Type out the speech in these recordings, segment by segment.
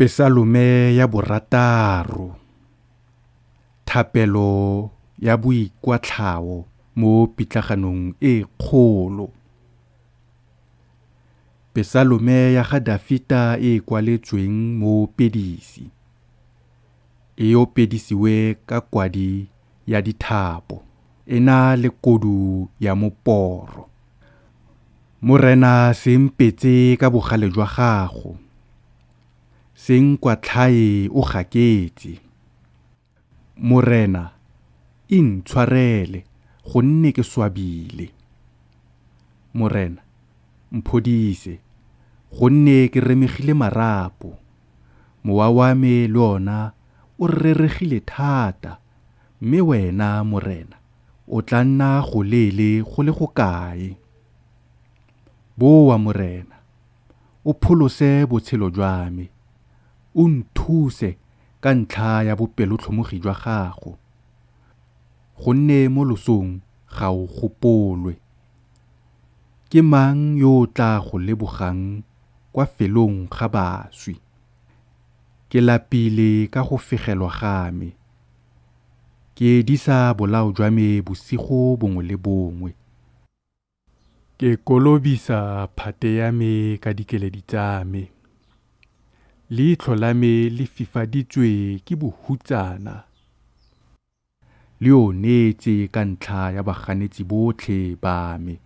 Pesalome ya borataro. Thapelo ya boikwatlhao mo pitlaganong e kgolo. Pesalome ya ga Dafita e e kwaletsweng moopedisi. E opedisiwe ka kwadi ya dithapo, e na le kodu ya moporo. Morena, se mpetse ka bogale jwa gago, se nkwatlhae o gaketse. Morena, intshwarele, gonne ke swabile. Morena, mphodise, gonne ke remegile marapo. Mowa wa me le ona o reregile thata, mme wena, Morena, o tla nna goleele go le go kae? Boa, Morena, o pholose botshelo jwa me, o nthuse ka ntlha ya bopelotlhomogi jwa gago. Gonne mo losong ga o gopolwe. Ke mang yo o tla go lebogang kwa felong ga baswi? Ke lapile ka go fegelwa ga me. Ke edisa bolao jwa me bosigo bongwe le bongwe. Ke kolobisa phate ya me ka dikeledi tsa me, leitlho la me le fifaditswe ke bohutsana, le onetse ka ntlha ya baganetsi botlhe ba me.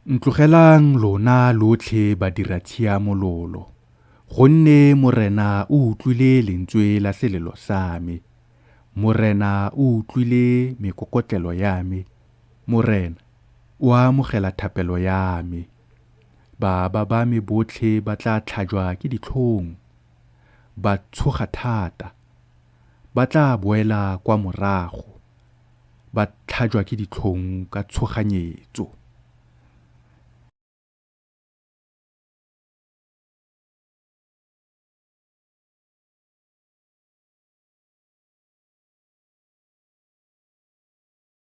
Ntlogelang lona lotlhe badiratshiamololo, gonne Morena o utlwile lentswe la selelo sa me, Morena o utlwile mekokotlelo ya me, Morena o amogela thapelo ya me. Baba ba me botlhe ba tla tlhajwa ke ditlhong, ba tshoga thata, ba tla boela kwa morago, ba tlhajwa ke ditlhong ka tshoganyetso.